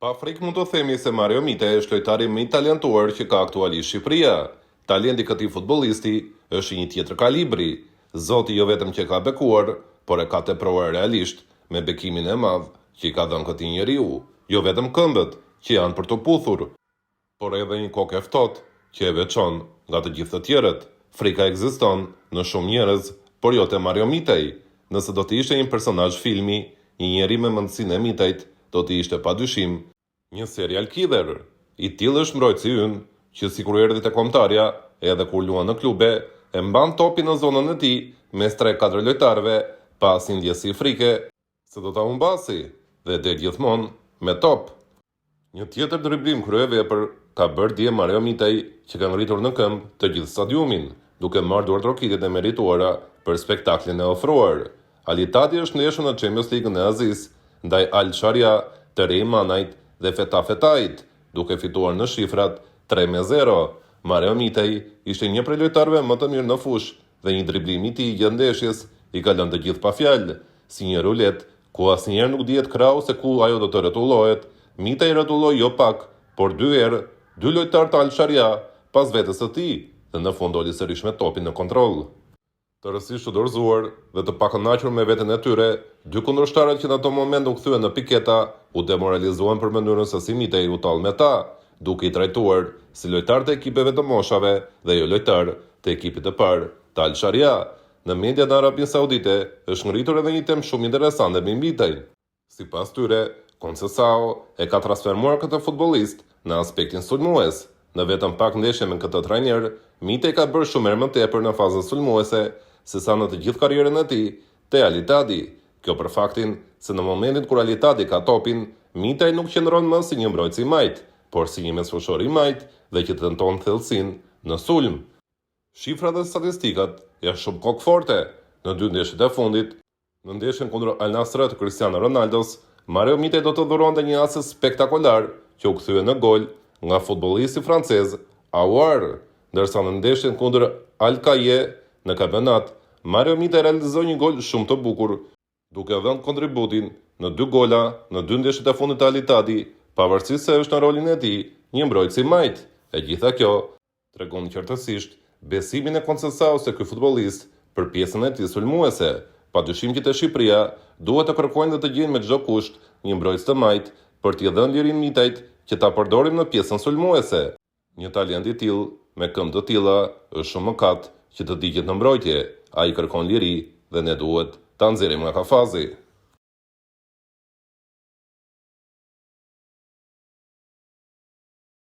Pa frikë mund të themi se Mario Mitaj është lojtari më i talentuar që ka aktualisht Shqipëria. Talenti i këtij futbollisti është i një tjetër kalibri. Zoti jo vetëm që e ka bekuar, por e ka tepruar realisht me bekimin e madh që i ka dhënë këtij njeriu. Jo vetëm këmbët, që janë për t'u puthur, por edhe një kokë e ftohtë që e veçon nga të gjithë të tjerët. Frika ekziston në shumë njerëz, por jo te Mario Mitaj. Nëse do të ishte një personazh filmi, një njeri me mendësinë e Mitajt do të ishte padyshim një serial killer. I tillë është mbrojtësi ynë, që sikur erdhi te kombëtarja, edhe kur luan në klube, e mban topin në zonën e tij mes tre-katër lojtarëve, pa asnjë ndjesi frike se do ta humbasi, dhe del gjithmonë me top. Një tjetër driblim kryevepër ka bërë dje Mario Mitaj që ka ngritur në këmbë të gjithë stadiumin, duke marrë duartrokitjet e merituara për spektaklin e ofruar. Al Ittihadi është ndeshur në Champions Ligën e Azisë ndaj Al Sharjah të Rei Manajt dhe Feta Fetait, duke fituar në shifrat 3-0. Mario Mitaj ishte një prej lojtarëve më të mirë në fushë dhe një driblim i tij gjatë ndeshjes i ka lënë të gjithë pa fjalë, si një ruletë ku asnjëherë nuk dihet krahu se ku ajo do të rrotullohet, Mitaj rrotulloi jo pak, por dy herë, dy lojtarë të Al Sharjah pas vetes së tij dhe në fund doli sërish me topin në kontroll. Tërësisht të dorëzuar dhe të pakënaqur me veten e tyre, dy kundërshtarët që në ato moment u kthyen në piketa, u demoralizuan për mënyrën se si Mitaj u tall me ta, duke i trajtuar si lojtarë të ekipeve të moshave dhe jo lojtarë të ekipit të parë të Al Sharjah. Në media në Arabinë Saudite është ngritur edhe një temë shumë interesante mbi Mitajn. Sipas tyre, Conceição e ka transformuar këtë futbollist në aspektin sulmues. Në vetëm pak ndeshje me këtë trajner, Mitaj ka bërë shumë herë më tepër në fazën sulmuese sesa në të gjithë karrierën e tij te Al Ittihadi. Kjo për faktin se në momentin kur Al Ittihadi ka topin, Mitaj nuk qëndron më si një mbrojtës i majtë, por si një mesfushor i majtë dhe që tenton thellësinë në sulm. Shifrat dhe statistikat janë shumë kokëforte. Në dy ndeshjet e fundit, në ndeshjen kundër Al Nassr të Cristiano Ronaldos, Mario Mitaj do të dhuronte një asist spektakolar që u kthye në gol nga futbollisti francez Aouar, ndërsa në ndeshjen kundër Al Khaie në kampionat, Mario Mitaj realizoi një gol shumë të bukur, duke dhënë kontributin në dy gola në dy ndeshjet e fundit të Al Ittihadi, pavarësisht se është në rolin e tij një mbrojtës i majtë. E gjitha kjo tregon qartësisht besimin e Conceição se ky futbollist për pjesën e tij sulmuese. Padyshim që te Shqipëria duhet të kërkojnë dhe të gjejnë me çdo kusht një mbrojtës të majtë për t'i dhënë lirinë Mitajt që ta përdorim në pjesën sulmuese. Një talent i tillë, me këmbë të tilla, është shumë mëkat që të digjet në mbrojtje, ai kërkon liri dhe ne duhet ta nxjerrim nga kafazi.